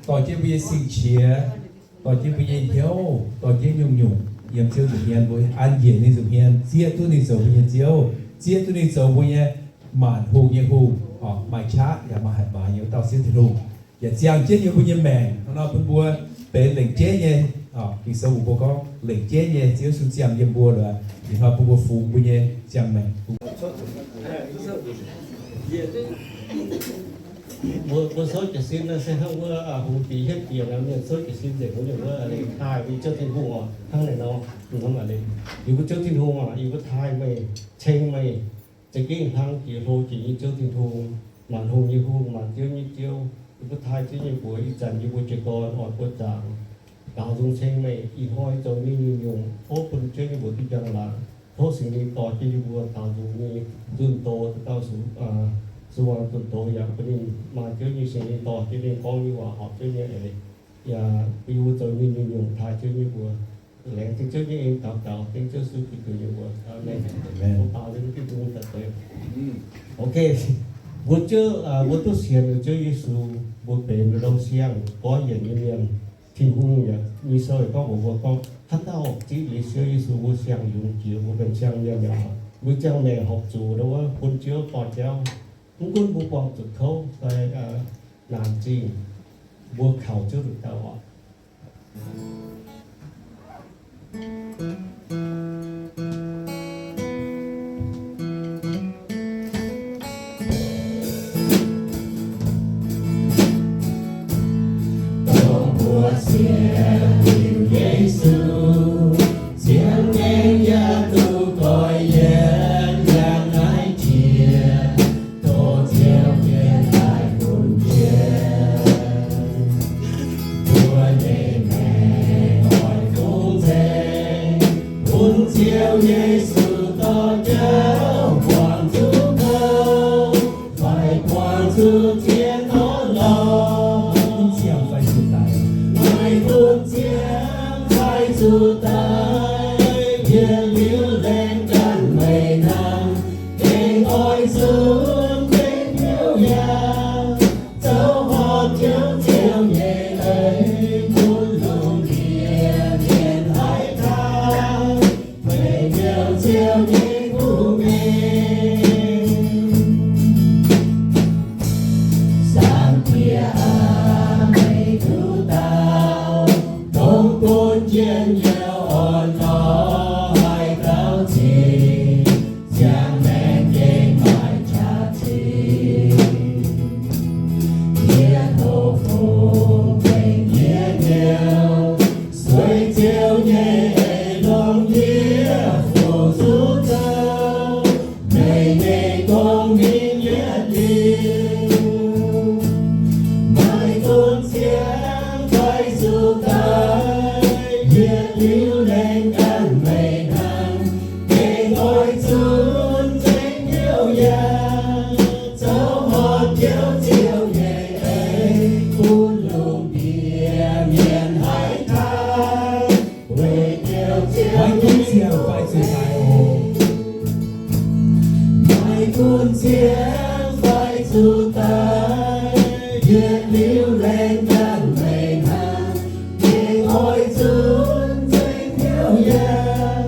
dorh jienv mbuo nyei sing-qiex, dorh jienv mbuo nyei hnyouv, dorh jienv nyungc-nyungc yiem Ziouv nza'hmien, mbuo an njiec ninh nza'hmien, zieqv duqv ninh zoux mbuo nyei Ziouv, zieqv duqv ninh zoux mbuo nyei maanc hungh nyei Hungh, maaih qaqv yaac maaih hatc maaz nyei wuov dauh Ziouv Tin-Hungh, yaac ziangh jienv yiem mbuo nyei maengc. Hnangv nor bun mbuo benx lengc jeiv nyei, Ging-Sou mbuox mbuo gorngv lengc jeiv nyei Ziouv Yesu ziangh yiem mbuo loz, ih hnoi bun mbuo fungx mbuo nyei ziangh maengc. Mbuo, mbuo souv jiez sin naaiv se hnangv wuov hungh diex hietv diex nor, mienh souv jiez sin nzengc wuov, ninh mbuo taaih mbuo Ziouv Tin-Hungh oc. Hnangv naaiv nor, yie mbuo Ziouv Tin-Hungh oc, yie mbuo taaih meih, ceng meih, za'gengh hlang jiex hlo jiex nyei Ziouv Tin-Hungh, maanc hungh nyei Hungh, maanc ziouv nyei Ziouv. Yie mbuo taaih Ziouv nyei mbuox ih zanc yie mbuo jiez gorn oix buoqc zaangc, daaux nzung ceng meih ih hnoi zoux nyei nyungc-nyungc, tov bun Ziouv nyei mbuox duqv njang-laangc. Tov Singx Lingh dorh jienv yie mbuo daaux nzung nyei zunh doz, dauh Singx, Singx Wangc zunh doz yaac bun ninh maaih Ziouv nyei Singx Lingh dorh jienv ninh gorngv nyei waac horpc Ziouv nyei eix, yaac bun yie mbuo zoux nyei nyungc-nyungc taaih Ziouv nyei mbuox. Laengz zingh Ziouv nyei en daux gaux dengv Ziouv Yesu Giduc nyei mbuox. Aamen. Mbuo baaux nzung diuh nzung daaih deix. Ok, mbuo Ziouv, mbuo duqv sienx liuz Ziouv Yesu, mbuo benx ndau siang gorngv yienc nyei mienh. Tin-Hungh yaac, Ging-Sou yaac gorngv mbuox mbuo gorngv, haaix dauh ziqv liuz Ziouv Yesu, mbuo siang-yungz jiex, mbuo benx siang-mienh mi'aqv. Mbuo ziangh maengc horpc zuqc ndau wuov bun Ziouv dorh jauv. Mv gunv mbuo buangh zuqc kouv fai naanc zingh, mbuo kaux Ziouv nduqc dauh oc. Dongh mbuo sienx liuz Yesu, ziangh maengc yaac duqv goiv yienc, yaac naaiv jiex tov Ziouv nyei daaih bun jienv. Mbuo nyei maengc oix fungx nzengc, bun Ziouv Yesu dorh jauv buangh zuqc kouv, fai buangh zuqc zien orn lorh. Maiv gunv ziangh fai zuqc daic, maiv gunv ziangh fai zuqc daic, yietc liuz laengz ganh meih hnangv, gengh oix zuqc nzengc hnyouv yaac zoux horpc Ziouv, Ziouv nyei eix, bun lungh ndiev mienh haiz taaih, meih Ziouv, Ziouv nyei kuv mengh. Saangc Diex aac, meih nduqc dauh dongh bun njien-youh orn lorh haih gauh zingh, ziangh maengc gengh maaih qaqv zingh. Yie tov fungx bengx yie hnyouv, sueih Ziouv nyei eix longc yie fu-sux zoux meih nyei gong mingh yietc liuz. Maiv gunv ziangh fai zuqc daic, yietc liuz laengz ganh meih hnangv, gengh oix zuqc nzengc hnyouv yaac zoux horpc Ziouv, Ziouv nyei eix, bun lungh ndiev mienh haiz taaih, weic Ziouv, Ziouv maiv gunv ziangh fai zuqc daic oc. Maiv gunv ziangh fai zuqc daic, yietc liuz laengz ganh meih hnangv, gengh oix zuqc nzengc hnyouv yaac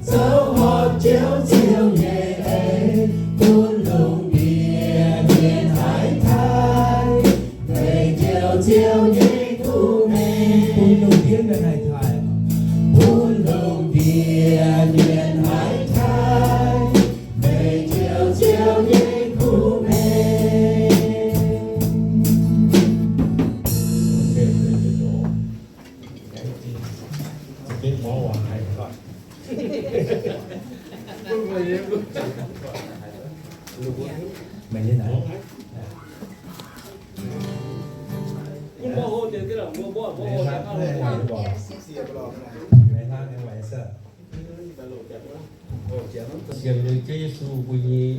zoux horpc Ziouv, Ziouv nyei eix, bun lungh ndiev mienh haiz taaih, weic Ziouv, Ziouv nyei kuv mengh. Bun lungh ndiev mienh haiz taaih, bun lungh ndiev mienh haiz taaih, weic Ziouv, Ziouv nyei kuv mengh. Sienx liuz Ziouv Yesu, mbuo nyei,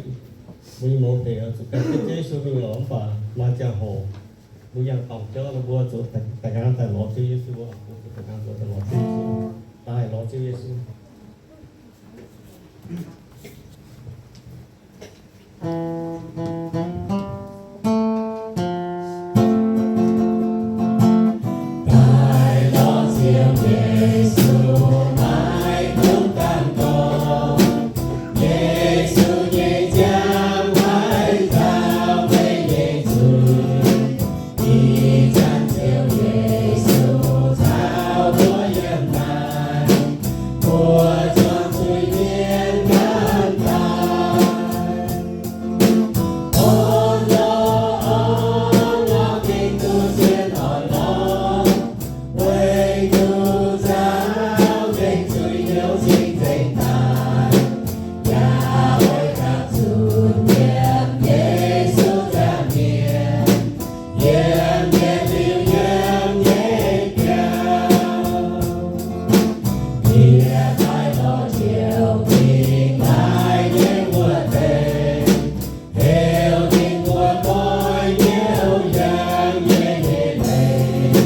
mbuo nyei mouz deix oix zuqc gan jienv Ziouv Yesu mingh lorz, mv baac maaih ziangh hoc mbuo yangh dorngc jauv nor, mbuo zuqc daaih, daaih nqa'haav daaih lorz Ziouv Yesu, mbuo zuqc daaih nqa'haav zuqc daaih lorz Ziouv Yesu, daaih lorz Ziouv Yesu. Ih zanc ziouc Yesu caux mbuo yiem naaic, mbuo zuangx zuiz-mienh ganh daaih. Orn-lorqc, orn-lorqc, gengh duqv zien orn-lorqc, weic zuqc nzaaux nzengc zuiz hnyouv cing-nzengc daaih, yaac oix gapv zunc yiem Yesu nza'hmien, yiem yietc liuz yiem nyei biauv. Yie daaih lorz Ziouv Singx Laaix nyei wuov deix, heuc ninh mbuo doix Ziouv yangh nyei leiz.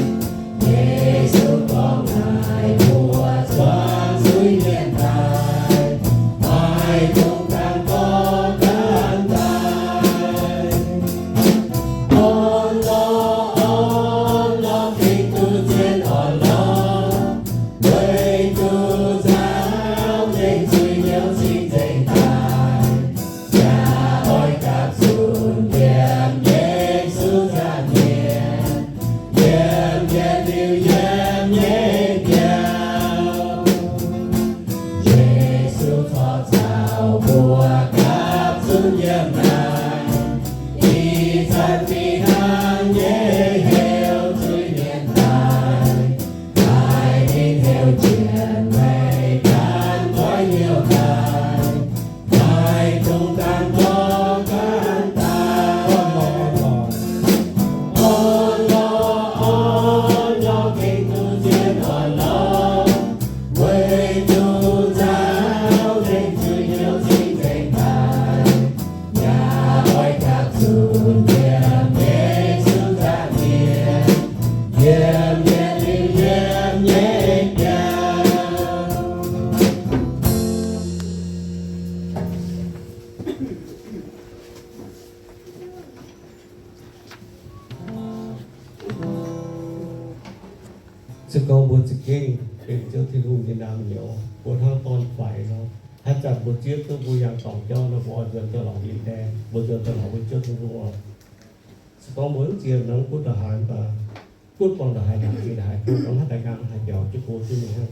Yesu gorngv naaic mbuo zuangx zuiz-mienh daaih, maiv dungx dangx dorn ganh daaih. Orn-lorqc, orn-lorqc, gengh duqv zien orn-lorqc, weic zuqc nzaaux nzengc zuiz hnyouv cing-nzengc daaih, yaac oix gapv zunc yiem Yesu nza'hmien, yiem yietc liuz yiem nyei biauv. Yesu corc caux mbuo gapv zunc yiem naaic, ih zanc fih hnangv nyei heuc zuiz-mienh daaih, daaih ninh heuc jienv meih ganh doix Ziouv daaih, maiv dungx dangx dorn ganh daaih. Orn-lorqc, orn-lorqc, gengh duqv zien orn-lorqc, weic zuqc nzaaux nzengc zuiz hnyouv cing-nzengc daaih, yaac oix gapv zunc yiem Yesu nza'hmien, yiem yietc liuz yiem nyei biauv. Se gorngv mbuo za'gengh benx Ziouv Tin-Hungh nyei naamh nyouz, mbuo hnangv dorn-faix nor, haaix zanc mbuo zieqv duqv mbuo yangh dorngc jauv nor, mbuo oix nzuonx daaih lorz ninh laeh, mbuo nzuonx daaih lorz mbuo Ziouv Tin-Hungh oc. Se gorngv mbuo mv zieqv nor, mv gunv ndongc haaix mv baac gunv buangh ndongc haaix, haaix zingh ndongc haaix, gunv ndongc haaix daaih nqaang haaix jauv jienv go jienv mingh hnangv.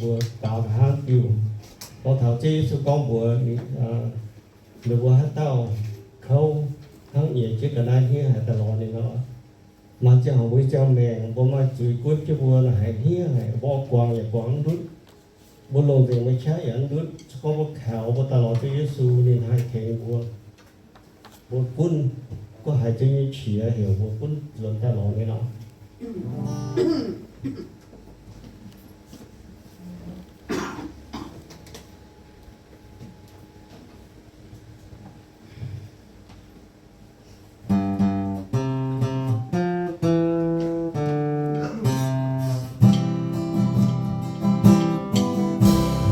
mbuo daaux nqa'haav diuh. Gorngv taux Ziouv Yesu gorngv mbuox ninh mbuo haaix dauh kouv hnangv nyiex jienv ga'naaiv hniev haic daaih lorz ninh nor, maaih ziangh hoc mbuo nyei ziangh maengc mbuo maaih zuiz gunv jienv mbuo naaic haiz hniev haic, mbuo guangc yaac guangc mv ndutv, mbuo longc nzengc mbuo qaqv yaac mv ndutv. Se gorngv mbuo kaux mbuo daaih lorz Ziouv Yesu, ninh haih tengx mbuo. Mbuo gunv, gunv haiz Ziouv nyei qiex heuc mbuo gunv nzuonx daaih lorz ninh nor.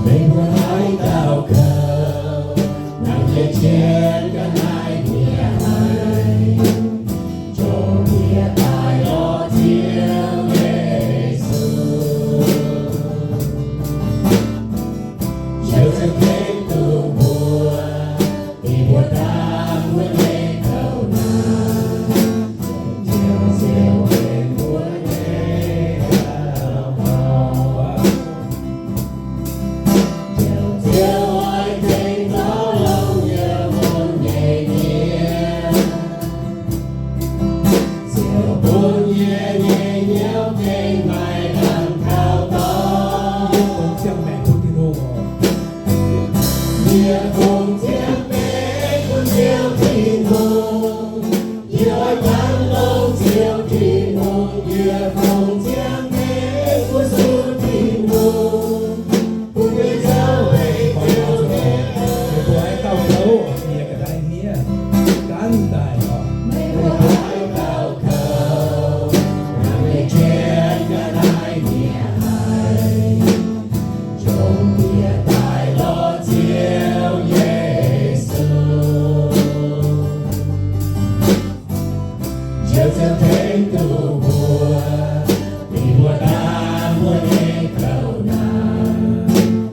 Meih mbuo haaix dauh kouv, nangc nyei jienv ga'naaiv hniev haic, jomc bieqc daaih lorz Ziouv Yesu. Ziouv ziouc tengx duqv mbuo, dingc mbuo ndaam mbuo nyei kouv naanc, Ziouv ziouc benx mbuo nyei daux gaux. Ziouv oix tengx zoux longx yiem mbuo nyei mienh. Ziouv bun yie nyei hnyouv gengh maaih lamh kaux dorngx. Yie fungx ziangh maengc bun Tin-Hungh oc. Yie fungx ziangh maengc bun Ziouv Tin-Hungh. Yie oix gan longx Ziouv Tin-Hungh. Yie fungx ziangh maengc bun Yesu Tin-Hungh. Bun yie Ziouv, meih Ziouv nyei. Meih mbuo haaix dauh kouv, yie ga'naaiv hniev, gan daaih oc. Meih mbuo haaix dauh kouv, nangc nyei jienv ga'naaiv hniev haic, jomc bieqc daaih lorz Ziouv Yesu. Ziouv ziouc tengx duqv mbuo, dingc mbuo ndaam mbuo nyei kouv naanc.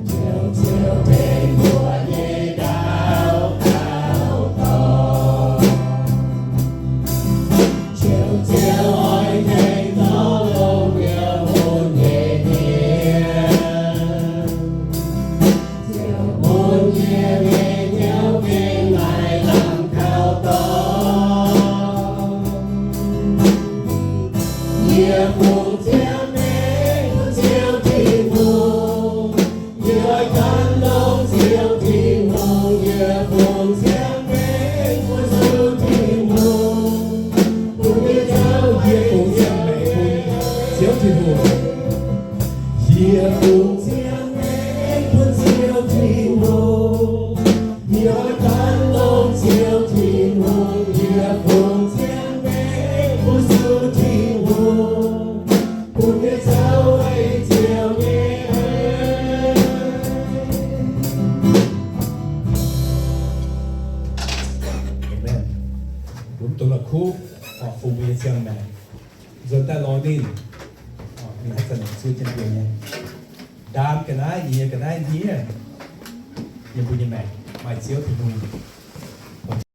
Ziouv ziouc benx mbuo nyei daux gaux dorngx. Ziouv, Ziouv oix tengx zoux longx yiem mbuo nyei mienh. Ziouv bun yie nyei hnyouv gengh maaih lamh kaux dorngx. Yie fungx ziangx maengc bun Ziouv Tin-Hungh. Yie oix gan longx Ziouv Tin-Hungh. Yie fungx ziangx maengc bun Yesu Tin-Hungh. Bun yie Ziouv, yie fungx ziangx maengc bun Ziouv Tin-Hungh. Yie fungx ziangx maengc bun Ziouv Tin-Hungh. Yie oix gan longx Ziouv Tin-Hungh. Yie fungx ziangx maengc bun Yesu Tin-Hungh. Bun yie Ziouv, Ziouv nyei eix. Amen. Mbuo mv dungx la'kuqv, oc, fungx mbuo nyei ziangh maengc, nzuonx daaih lorz ninh. Oc, ninh haih zanc-zanc zuov jienv mbuo nyei. Ndaam ga'naaiv, yie ga'naaiv hniev, yiem mbuo nyei maengc maaih Ziouv Tin-Hungh.